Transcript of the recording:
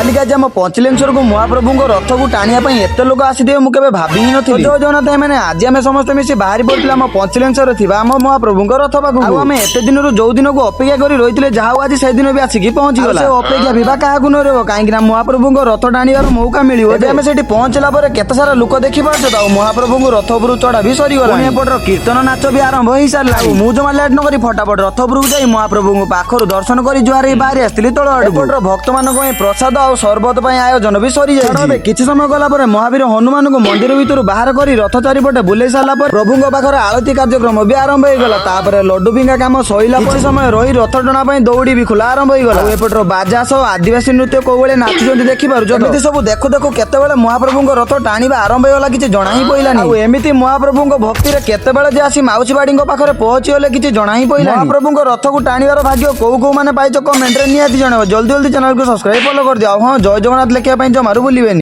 କାଲିକି ଆଜି ଆମ ପଞ୍ଚଲିଙ୍ଗେଶ୍ୱରକୁ ମହାପ୍ରଭୁଙ୍କ ରଥକୁ ଟାଣିବା ପାଇଁ ଏତେ ଲୋକ ଆସିଥିବେ, ମୁଁ କେବେ ଭାବି ହିଁ ନଥିଲି। ଜୟ ଜଗନ୍ନାଥ ମାନେ, ଆଜି ଆମେ ସମସ୍ତେ ମିଶି ବାହାରି ପଡିଥିଲେ ଆମ ପଞ୍ଚଲିଙ୍ଗେଶ୍ୱରରେ ଥିବା ଆମ ମହାପ୍ରଭୁଙ୍କ ରଥ ପାଖକୁ। ଆଉ ଆମେ ଏତେ ଦିନରୁ ଯୋଉ ଦିନକୁ ଅପେକ୍ଷା କରି ରହିଥିଲେ, ଯାହା ହଉ ଆଜି ସେଦିନ ବି ଆସିକି ପହଞ୍ଚିଗଲା। ସେ ଅପେକ୍ଷା ବି ବା କାହାକୁ ନ ରହିବ? କାହିଁକି ନା ମହାପ୍ରଭୁଙ୍କ ରଥ ଟାଣିବାର ମୌକା ମିଳିବ। ଏବେ ଆମେ ସେଠି ପହଞ୍ଚିଲା ପରେ କେତେ ସାରା ଲୋକ ଦେଖିପାରୁଛ ତ। ଆଉ ମହାପ୍ରଭୁଙ୍କୁ ରଥ ଉପରୁ ଚଢା ବି ସରିଗଲା, ଏପଟର କୀର୍ତ୍ତନ ନାଚ ବି ଆରମ୍ଭ ହେଇସାରିଲା। ଆଉ ମୁଁ ଜମା ଲେଟ୍ ନ କରି ଫଟାଫଟ ରଥ ଉପରକୁ ଯାଇ ମହାପ୍ରଭୁଙ୍କ ପାଖରୁ ଦର୍ଶନ କରି ଜୁହାର ହେଇ ବାହାରି ଆସିଥିଲି ତଳ ଆଡକୁ। ଏପଟର ଭକ୍ତମାନଙ୍କ ପାଇଁ ପ୍ରସାଦ ଆଉ ସରବତ ପାଇଁ ଆୟୋଜନ ବି ସରିଯାଇଛି। ଏବେ କିଛି ସମୟ ଗଲା ପରେ ମହାବୀର ହନୁମାନଙ୍କୁ ମନ୍ଦିର ଭିତରୁ ବାହାର କରି ରଥ ଚାରିପଟେ ବୁଲେଇ ସାରିଲା ପରେ ପ୍ରଭୁଙ୍କ ପାଖରେ ଆଳତି କାର୍ଯ୍ୟକ୍ରମ ବି ଆରମ୍ଭ ହେଇଗଲା। ତାପରେ ଲଡୁ ଫିଙ୍ଗା କାମ ସରିଲା, କିଛି ସମୟ ରହି ରଥ ଟଣା ପାଇଁ ଦୌଡ଼ି ବି ଖୋଲା ଆରମ୍ଭ ହେଇଗଲା। ଆଉ ଏପଟର ବାଜା ସହ ଆଦିବାସୀ ନୃତ୍ୟ କୋଉ ଭଳି ନାଚୁଛନ୍ତି ଦେଖିପାରୁଛ ତ? ଏମିତି ସବୁ ଦେଖୁ ଦେଖୁ କେତେବେଳେ ମହାପ୍ରଭୁଙ୍କ ରଥ ଟାଣିବା ଆରମ୍ଭ ହେଇଗଲା, କିଛି ଜଣା ହିଁ ପଇଲାନି। ଆଉ ଏମିତି ମହାପ୍ରଭୁଙ୍କ ଭକ୍ତିରେ କେତେବେଳେ ଯେ ଆସି ମାଉସୀ ବାଡିଙ୍କ ପାଖରେ ପହଞ୍ଚିଗଲେ, କିଛି ଜଣା ହିଁ ପଇଲାନି। ମହାପ୍ରଭୁଙ୍କ ରଥକୁ ଟାଣିବାର ଭାଗ୍ୟ କୋଉ କୋଉ ମାନେ ପାଇଛ, କମେଣ୍ଟରେ ନିହାତି ଜଣାଇବ। ଜଲ୍ଦି ଜଲ୍ଦି ଚ୍ୟାନେଲକୁ ସବସ୍କ୍ରାଇବ, ଫଲୋ କରିଦିଅ। ଆଉ ହଁ, ଜୟ ଜଗନ୍ନାଥ ଲେଖିବା ପାଇଁ ଜମାରୁ ଭୁଲିବେନି।